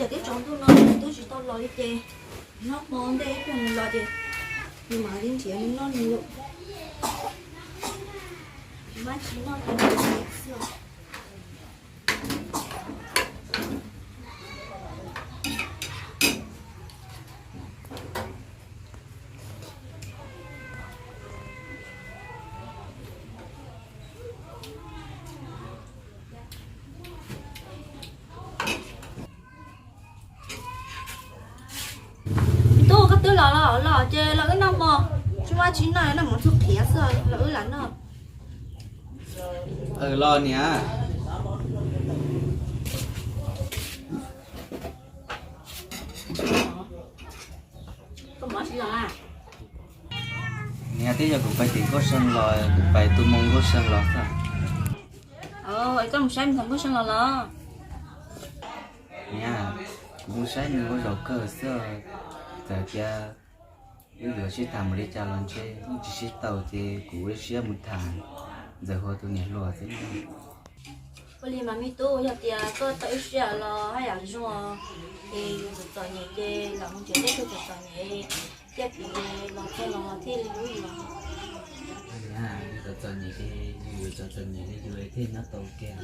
Twb tsaus ntuj no nws twb tsis tau los li ces noj hmo ntej ib pliag nws los ces nws mam li nrhiav nws noj nws lawm. Nws mas tsis noj ces nws xwb. Tub, koj twb los los los ces los wb noj mov. Tsis muaj tsis noj, noj mov txuj qhiav xwb los wb lam noj. Los niam. Niam, twb yog kuv pais tim Nkauj See los, kuv pais tu moo Nkauj See los xwb. Koj mus saib me ntxhais Nkauj See los los? Niam, kuv mus saib nws ua zaum kawg xwb. Txawm tias wb yuav sib tham mus li cas los ntshe yeej tsis sib tau ces kuv ua siab mus tham Ntxawm Huas tus niam hluas xwb. Ua li mas me tub, yog tias koj tau ib siab los haj yam zoo, ces yus txom txom nyem ces lam mus nrhiav tej tug txom txom nyem, thiaj piv los txog los thiaj li hlub yus. Yus txom txom nyem ces yus yuav txom txom nyem li yus thiaj nyob tau kiag.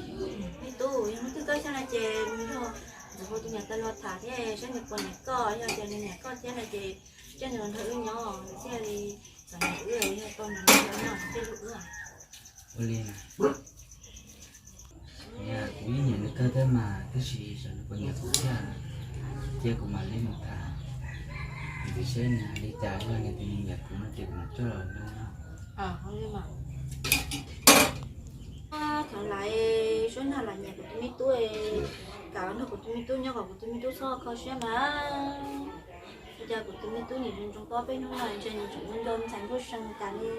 Me tub, yog hnub twg koj xyaj no ces mus nrog Ntxawm Huas tus niam tais los tham thiab saib nws puas nyiam koj, yog tias nws nyiam koj thiab no ces coj nws los nrog wb nyob, nws thiaj li txom nyem wb, yog tau nws nrog wb nyob thiaj hlub wb. Ua li, kuv yeej nyiam nws kawg thiab mas, tab sis xyov nws puas nyiam kuv thiab. Cia kuv mam li mus tham ntxiv seb nws hais li cas, yog nws tias nws nyiam kuv no ces kuv mam coj los nrog nyob. Thaum lawv Suab Nag los nyiam kuv tus me tub, kam los nrog kuv tus me tub nyob kom kuv tus me tub txhob kho siab mas. Ua cas kuv tus me tub nim zoo zoo tob peb hnub no ntshe nws tseem nco nco ntxhais Nkauj See tas li.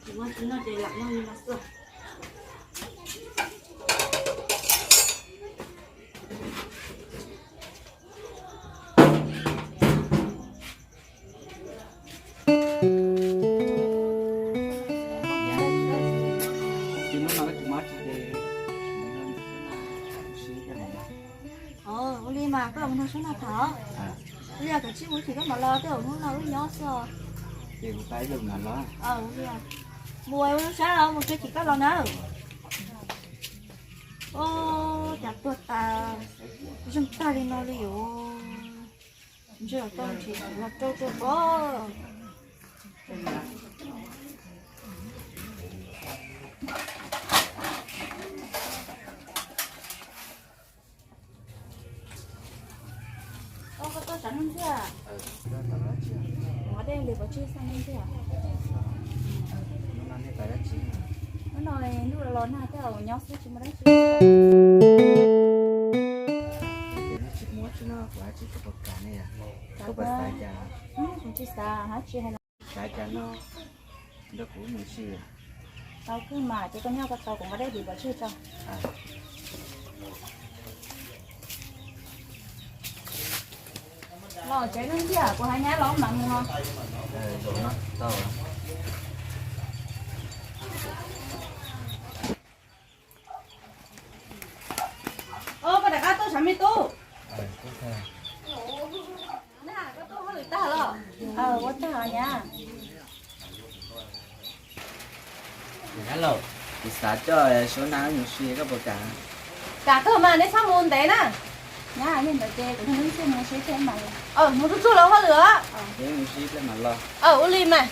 Tsis muaj tsis noj ces lam noj li no xwb. Ua li mas koj los mus nrog Suab Nag tham. Ua li koj tsis mus chim koj mam los, tej zaum hnub no wb nyob xwb. Mus ua lub sab mus tso chim koj los na. Ua cas tuag tas zeeg tag li no li os. Ntshe tau nrhiav los rau rau pov. Koj tuaj tsam hnub ntxiag, ua dej li pov tseg xaj hnub ntxiag. Hnub no ntuj los los nag thiab, nyob xwb tsis muaj dab tsi. Tsis muaj tsis no kuv tsis tau puas kam ne. Koj puas xav cas? Kuv tsis xav hab tsis hais. Xav cas no nrog kuv mus si. Tau kawg mas, ces koj nyob koj tau, kuv nqa dej dim pov tseg tso. Los tsev hnub ntxiag kuv hais nyab los mam mus. Koj rov qab tuaj sav me tub. Koj tuaj hauj lwm tag los? Ua tag nyab. Nyab laus, kuv xav coj Suab Nag wb mus si, koj puas kam? Kam kawg mas, neb txhob mus ntev na. Nyab, yog ntawd ces kuv nrog neb mus si thiab mas. Mus tsuag tsuag los hauj lwm os. Neb mus si thiab mam los. Ua li mas.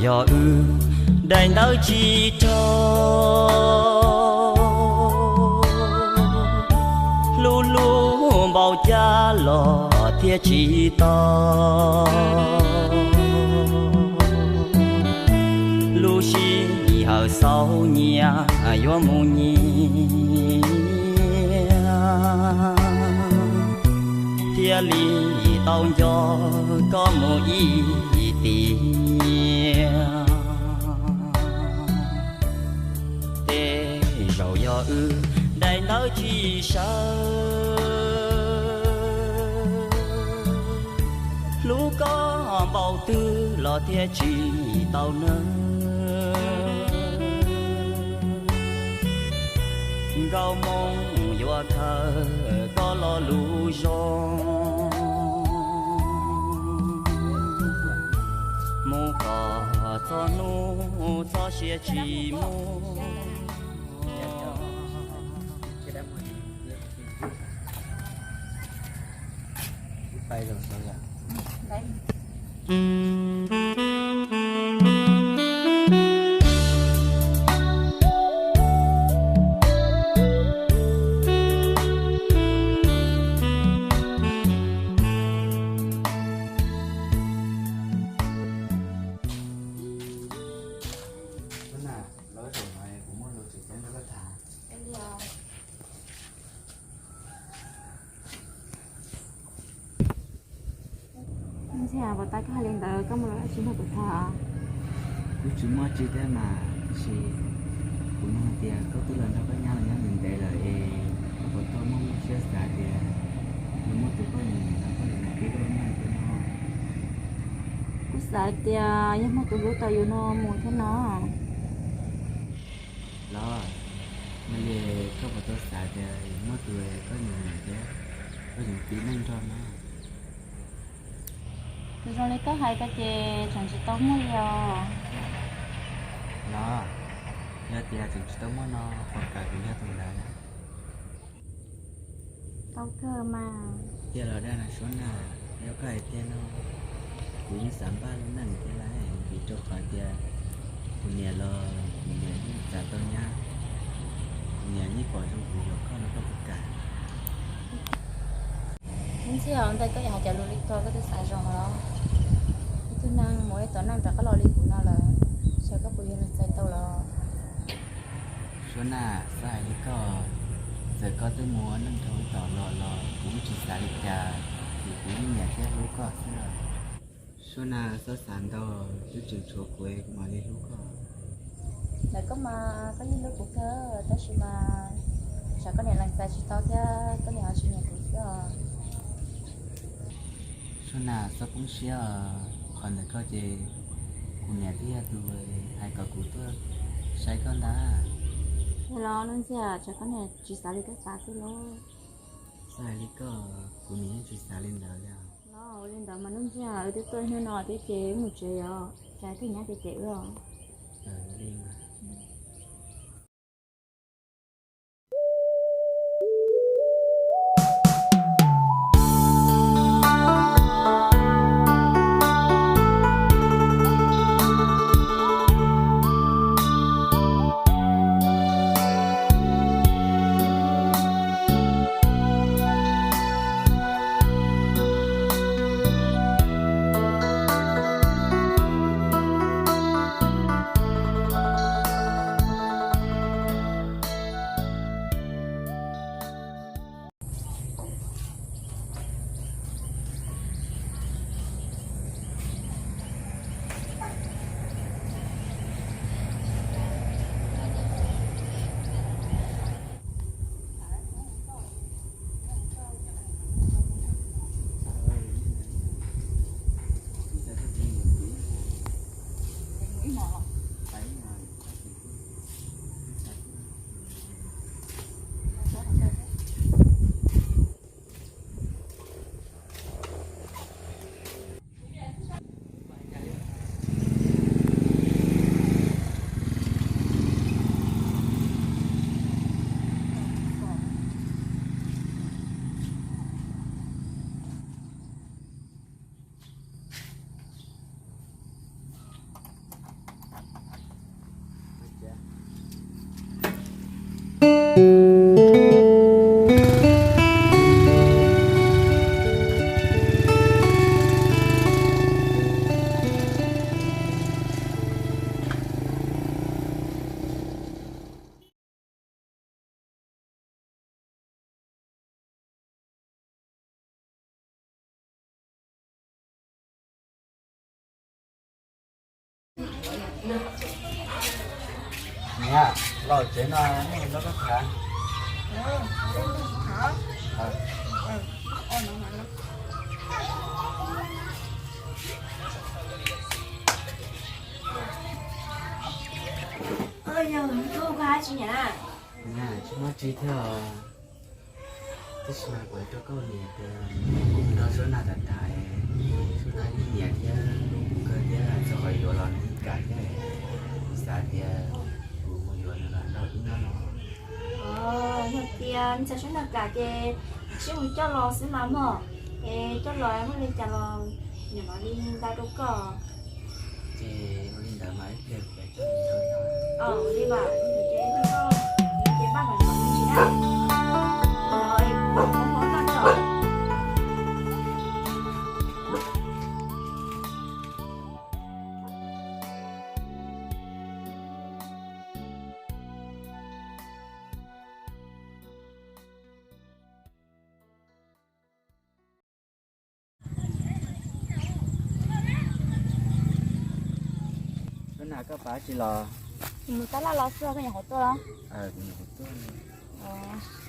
Yog wb daim ntawv tsis raug, hlub hlub npaum cas los thiaj tsis tau. Lub sij hawm xaus nyias yuav mus nyias, thiaj li tau nco koj mus ib tiam. Tej zaum yog wb daim ntawv tsis sawv, hlub koj npaum twg los thiaj tsis tau nawb. Nkauj Hmoob yuav khaws koj lo lus zoo, mus kom txog hnub txoj sia tsis muaj. Ntxhiab, puas tas koj hais li ntawd koj muaj lus dab tsi nrog kuv tham? Kuv tsis muaj tsi thiab mas, tiam sis kuv nug hais tias koj twb los nrog koj nyab los nyob ntev ntev lawm es koj puas tau muaj muaj siab xav tias yog muaj tus poj niam los koj yuav mus pib koj lub neej thiab no? Kuv xav tias yog muaj tus hlub tau yus no mus thiab no. Los, yog li koj puas tau xav tias yog muaj tus koj nyiam nyiam thiab koj yuav pib neej nrog no? Tus zoo li koj hais ko ces tseem tsis tau muaj li os. Los, yog tias tseem tsis tau muaj no, puas kam kuv yog tus ntawd na? Tau kawg mas. Tiag los dag na Suab na? Yog koj hais tiag no, kuv yeej xav npaj lub neej thiab lauj, vim rau qhov tias kuv niam los kuv niam yeej txav tau nyab, kuv niam yeej pom zoo kuv yuav koj no, koj puas kam? Ib ntxhiab, ua ntej koj yuav hais cov lus li ko koj twb xav zoo los? Ib tug neeg mus ib tom neej rov qab los li kuv no lawm, xyov koj puas yog nws txais tau los? Suab na, txhob hais li koj, txawm koj twb mus ua neej dhau ib tom los los kuv yeej tsis xav li cas, vim kuv yeej nyiam thiab hlub koj xwb. Suab na, txhob xav ntau, twb tseem tshuav kuv es kuv mam li hlub koj. Ntawm koj mas koj yeej hlub kuv kawg, tab sis mas tsam koj niam lees txais tsis tau thiab koj niam ho tsis nyiam kuv xwb os. Suab na, txhob poob siab os, qhov ntawm koj ces kuv niam twb yog tus hais kom kuv tuaj saib koj ntag. Yog los Nuj Ntxiag, tsam koj niam tsis xav li koj xav xwb los? Txhob hais li koj, kuv niam yeej tsis xav li ntawd li. Los ua li ntawd mas Nuj Ntxiag, wb twb tuaj hnub no thiab ces wb mus tsev os, tsam koj nyab ces cem wb os. Niam, los tsev no nej nrog koj tham. Yog tub, koj hab tsi niam na? Niam, tsis muaj tsi thiab os. Tab sis mas kuv hais rau koj niam tias kuv nrog Suab Naj tham tham, Suab Naj yeej nyiam thiab hlub kawg thiab, txog qhov yuav los nws yeej kam thiab. Kuv xav tias kuv mus yuav nws los nrog wb nyob no. Yog tias nws txog Suab Naj kam ces wb mus coj los xwb mas mog, es coj los muaj li cas los niam mam li nta rau koj. Ces ua li ntawd mas ib pliag kuv coj nws nrog nyob. Ua li mas, ces npaj kom tau me ntsis na. Lub na koj pab tsi los? Mus tab laj los xwb, koj nyuam qhuav tuaj los? Kuv nyuam qhuav tuaj.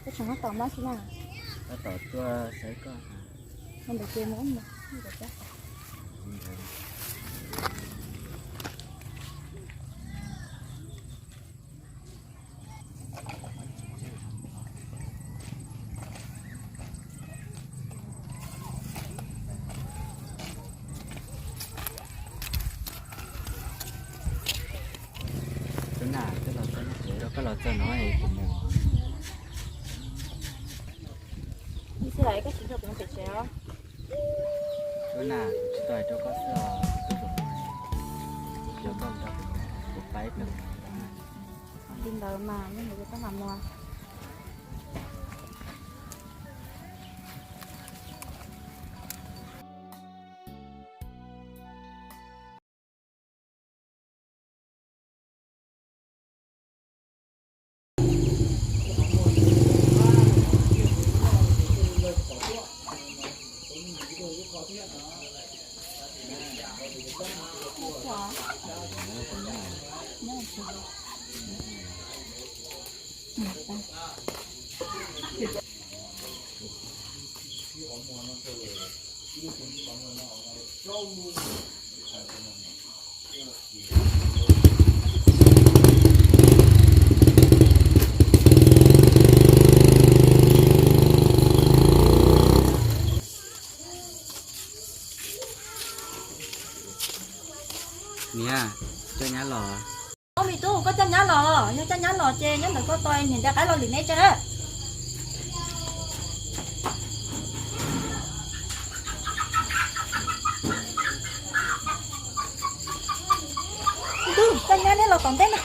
Koj tseem tab tom mob tsi na? Tab tom tuaj saib koj. Mus ntawd ces mus mus. Koj los txog no kuv mus. Ib xwb los koj tsis nrog kuv mus pem tsev os? Lub na, kuv tsis tau hais rau koj xwb os, kuv tuaj pem no, kuv coj koj mus rau pem, kuv pab ib pliag kuv mam li mus. Li ntawd mas yeej yuav tau mam mus. Niam, coj nyab los. Ob me tub, koj coj nyab los, yog coj nyab los ces nyob ntawm koj tos niam ntiav qaib los lwm neb tsev. Tub, coj nyab neb los tom ntej na.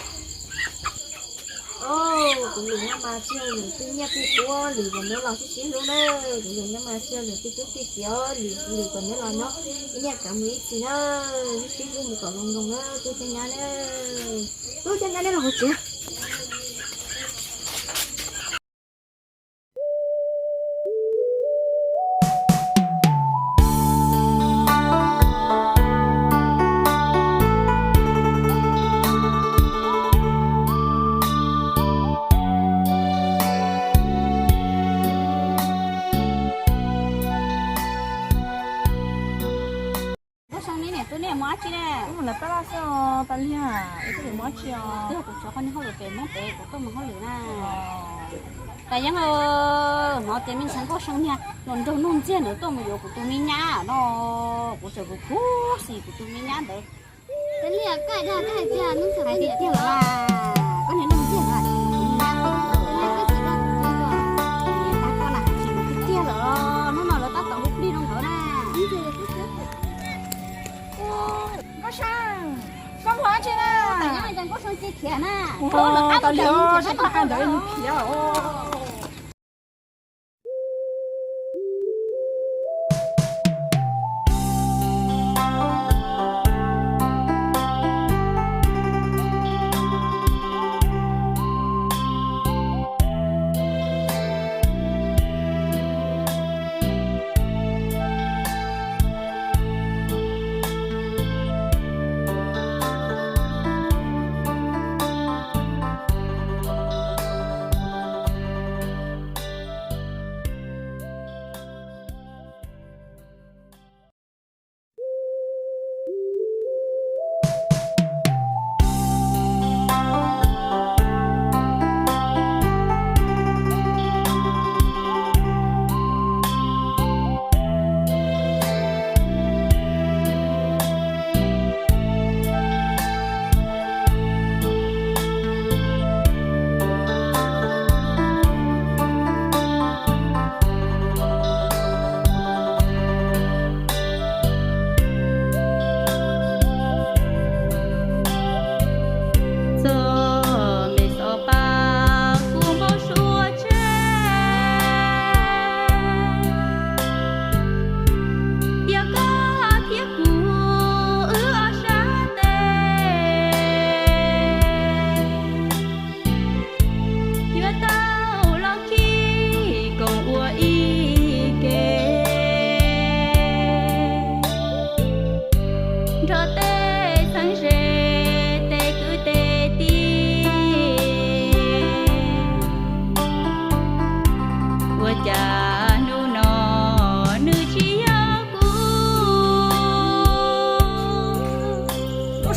Kuv lwm nyob mas tsis yog lwm twg nyiaj twg txiaj, lwm kom neb los sib sib hlub na. Kuv lwm nyob mas tsis yog lwm twg tub twg kiv, lwm kom neb los nyob ib nyiaj kav mus ib txhis na, sib sib hlub mus kom zoo zoo na tub thiab nyab na. Tub thiab nyab neb los hauv tsev. Nkauj Seej, nej niam tub nej mus dab tsi ne? Wb mus lawv pab laj xwb os, Paj Liag, wb twb yuav mus dab tsi os? Twb yog kuv tshuav qhov niag hauj lwm pem Hmoob pem, kuv tuaj mus hauj lwm na. Paj Yeeb, hnov tias me ntxhais Nkauj Seej niag hluas nraug Nuj Ntxiag ntawd tuaj mus yuav kuv tus me nyab no, kuv tseem khuv xim kuv tus me nyab ntawd. Hais tiag tiag los, koj niag Nuj Ntxiag ntawd, koj na, tiag tiag lawm, hnub no lawv tab tom hu plig rau nkawd na. Nkauj Seej, koj mus dab tsi na? Nkauj Seej cia khiav na. Tau li, tsis qab ntawd mus khiav.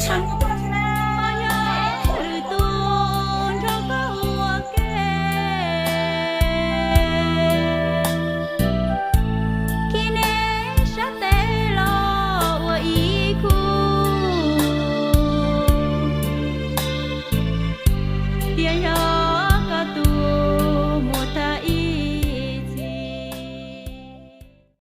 Poj yog lwm tus nrog koj ua ke, khi neb sab tes los ua ib khub. Tiam yog